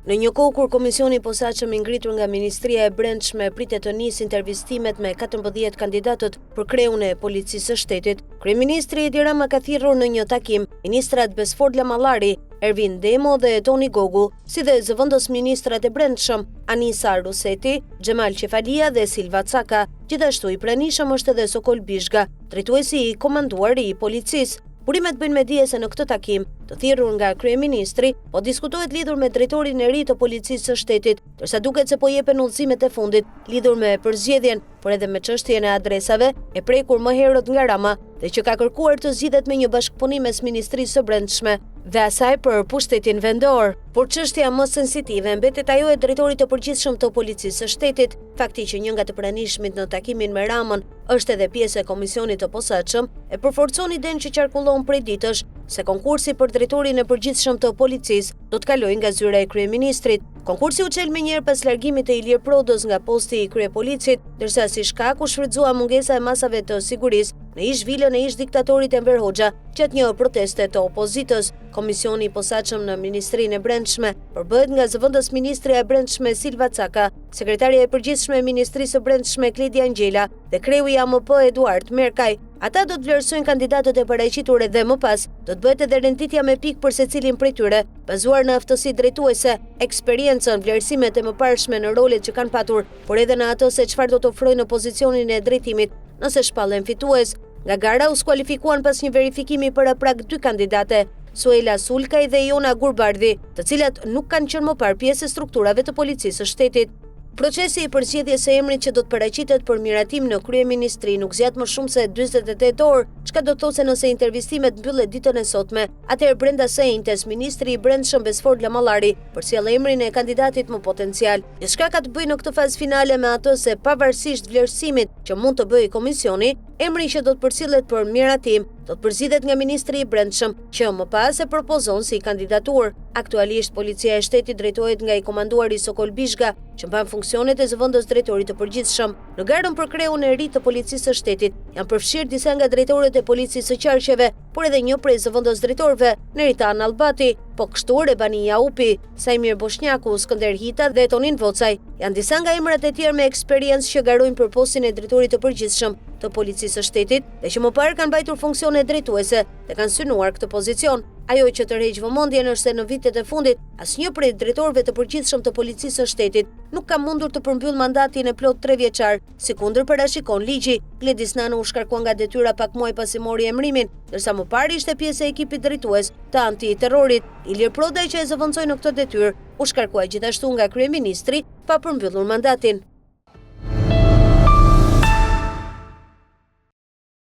Në një kohë kur Komisioni i Posaçëm i ngritur nga Ministria e Brendshme pritet të nisë intervistimet me 14 kandidatët për kreun e Policisë së Shtetit, kryeministri Edi Rama ka thirrur në një takim ministrat Besfort Lamallari, Ervin Demo dhe Toni Gogu, si dhe zëvendës ministrat e Brendshëm, Anisa Ruseti, Xhemal Qefalia dhe Silva Caka. Gjithashtu i pranishëm është edhe Sokol Bizhga, drejtuesi i komanduar i policisë. Burimet bëjnë me dije se në këtë takim, të thirrur nga kryeministri, po diskutohet lidhur me drejtorin e ri të Policisë së Shtetit, ndërsa duket se po jepen udhëzimet e fundit lidhur me përzgjedhjen, por edhe me çështjen e adresave, e prekur më herët nga Rama dhe që ka kërkuar të zgjidhet me një bashkëpunim mes Ministrisë së Brendshme dhe asaj për pushtetin vendor. Por çështja më sensitive mbetet ajo e drejtorit të përgjithshëm të Policisë së Shtetit, fakti që një nga të pranishmit në takimin me Ramën është edhe pjesë e komisionit të posaçëm, e përforcon idenë që qarkullon prej ditësh se konkursi për drejtorin e përgjithshëm të policisë do të kalojë nga zyra e kryeministrit. Konkursi u çel menjëherë pas largimit të Ilir Prodës nga posti i kryepolicit, ndërsa si shkak u shfrytëzua mungesa e masave të sigurisë në ish-vilën e ish-diktatorit Enver Hoxha gjatë një proteste të opozitës. Komisioni i posaçëm në Ministrinë e Brendshme përbëhet nga zëvendës ministrja e Brendshme Silva Caka, Sekretarja e Përgjithshme e Ministrisë së Brendshme Kledian Ngjela dhe kreu i AMP Eduard Merkaj. Ata do të vlerësojnë kandidatët e paraqitur dhe më pas do të bëhet edhe renditja me pikë për secilin prej tyre, bazuar në aftësitë drejtuese, eksperiencën, vlerësimet e mëparshme në rolet që kanë patur, por edhe në atë se çfarë do të ofrojnë në pozicionin e drejtimit nëse shpallen fitues. Nga gara u skualifikuan pas një verifikimi paraprak dy kandidate, Suela Sulkaj dhe Jona Gurbardhi, të cilat nuk kanë qenë më parë pjesë e strukturave të Policisë së Shtetit. Procesi i përzgjedhjes së emrit që do të paraqitet për miratim në kryeministri nuk zgjat më shumë se 48 orë, çka do të thotë se nëse intervistimet mbyllet ditën e sotme, atëherë brenda së enjtes ministri i Brendshëm Besfort Lamallari përcjell emrin e kandidatit më potencial. Gjithçka ka të bëjë në këtë fazë finale me atë se pavarësisht vlerësimit që mund të bëjë komisioni, Emri që do të përcillet për miratim do të përzgjidhet nga ministri i Brendshëm, që më pas e propozon si kandidaturë. Aktualisht, Policia e Shtetit drejtohet nga i komanduari Sokol Bizhga, që mban funksionet e zëvendës drejtorit të përgjithshëm. Në garën për kreun e ri të Policisë së Shtetit janë përfshirë disa nga drejtorët e Policisë së Qarqeve, por edhe një prej zëvendës drejtorëve, Neritan Nallbati, po kështu Rebani Jaupi, Saimir Boshnjaku, Skënder Hita dhe Tonin Vocaj janë disa nga emrat e tjerë me eksperiencë që garojnë për postin e drejtorit të përgjithshëm të Policisë së Shtetit dhe që më parë kanë mbajtur funksione drejtuese dhe kanë synuar këtë pozicion. Ajo që tërheq vëmendjen është se në vitet e fundit asnjë prej drejtorëve të përgjithshëm të Policisë së Shtetit nuk ka mundur të përmbyllë mandatin e plotë trevjeçar, sikundër parashikon ligji. Gledis Nano u shkarkua nga detyra pak muaj pasi mori emërimin, ndërsa më parë ishte pjesë e ekipit drejtues të antiterrorit. Ilir Proda që e zëvendësoi në këtë detyrë, u shkarkua gjithashtu nga kryeministri pa përmbyllur mandatin.